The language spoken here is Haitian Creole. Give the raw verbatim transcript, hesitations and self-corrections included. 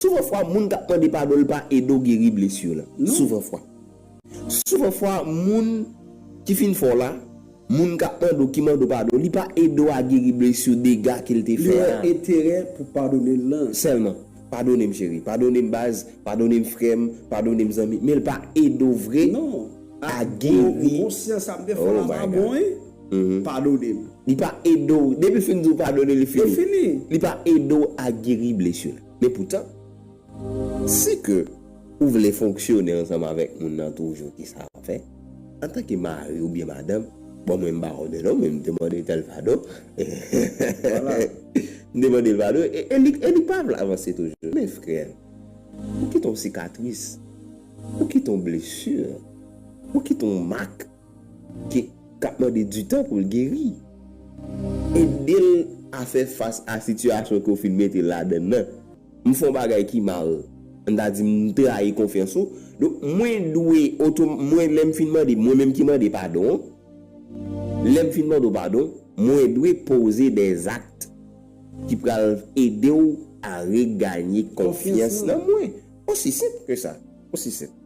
Souvan fwa, moun k ap mande padon, li pa ede w geri blesi w lan. Souvan fwa. Souvan fwa, moun ki fin fè w la, moun k ap mande w, ki mande w padon, li pa ede w a geri blesi w, dega ke l te fè a. Li wè enterè pou padone l lan. Sèlman. Padone m, cheri. Padone m, baz. Padone m, frè m. Padone m, zanmi. Men l pa ede w vre a geri. Konsyans sa m te fè w la pa bon, wi. Padone m. Li pa ede w. Depi l fin di w padone, li fini. Li pa ede w a geri blesi w lan. Men poutan, si ke ou vle fonksyone ansanm avèk moun nan toujou, ki sa w ap fè? Antanke mari oubyen madanm, bon, mwen m pa konnen non, men m te mande tèl padon. M te mande l padon, e, e li, e li pa vle avanse toujou. Men frè, ou kite yon sikatris, ou kite yon blesi, ou kite yon mak ki, k ap mande ditan pou l geri. Ede l a fè fas a sitiyasyon ke w fin mete l ladan l lan. M fè yon bagay ki mal, ann ta di m trayi konfyans ou. Donk, mwen dwe oto-, mwen, lè m fin mande, mwen menm ki mande padon an, lè m fin mande w padon, mwen dwe poze dèzak ki pral ede w a reganye konfyans nan mwen. Osi senp ke sa. Osi senp.